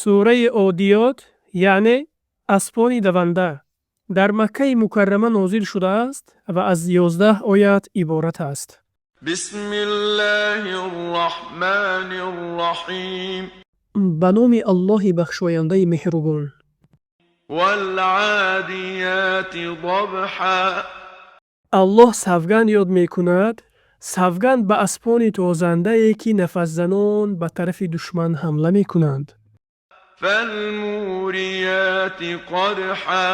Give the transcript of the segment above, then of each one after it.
Сураи Одиёт, яъне аспони даванда, дар Маккаи Мукаррама нозил шудааст ва аз 11 оят иборат аст. بسم الله الرحمن الرحيم. Ба номи Аллоҳи бахшояндаи меҳрубон. والعاديات ضبحا. Аллоҳ савганд ёд мекунад, савганд ба аспони тозандае, ки нафасзанон ба тарафи душман ҳамла мекунанд. فالموريات قدحا.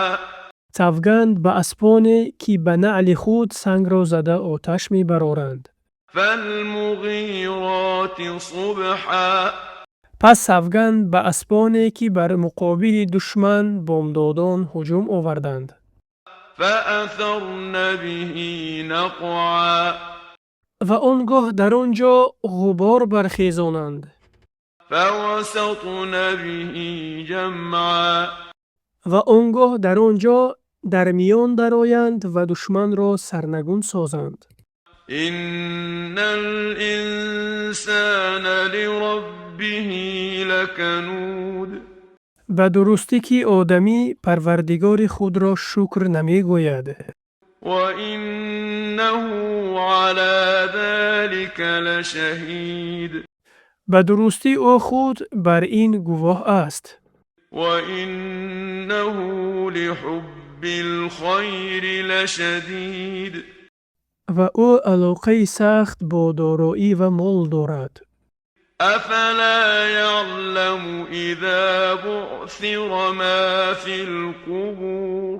Савганд ба аспоне, ки ба наъли худ сангро зада оташ мебароранд. فالمغيرات صبحا. Пас савганд ба аспоне, ки бар муқобили душман бомдодон ҳуҷум оварданд. فأثرن به نقعا. Ва он гоҳ дар он ҷо ғубор бархезонанд. فوسطن به جمعا. Ва он гоҳ дар он ҷо дар миён дароянд ва душманро сарнагун созанд. إن الإنسان لربه لكنود. Ба дурустӣ, ки одамӣ Парвардигори худро шукр намегӯяд. وإنه على ذلك لشهيد. Ба дурустӣ, ӯ худ бар ин гувоҳ аст. وإنه لحب الخير لشديد. Ва ӯ алоқаи сахт бо дороӣ ва мол дорад. أفلا يعلم إذا بعثر ما في القبور.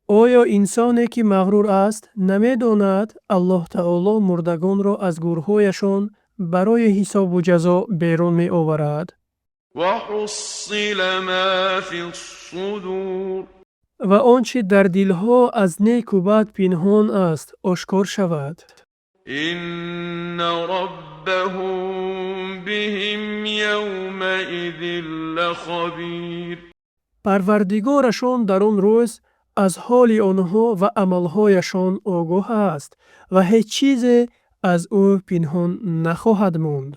Оё инсоне, ки мағрур аст, намедонад, Аллоҳ таоло мурдагонро аз гурҳояшон барои ҳисобу ҷазо берун меоварад? وحصل ما في الصدور. Ва он чӣ дар дилҳо аз неку бад пинҳон аст, ошкор шавад. إن ربهم بهم يومئذ لخبير. Парвардигорашон дар он рӯз аз ҳоли онҳо ва амалҳояшон огоҳ аст ва ҳеҷ чизе аз ӯ пинҳон нахоҳад монд.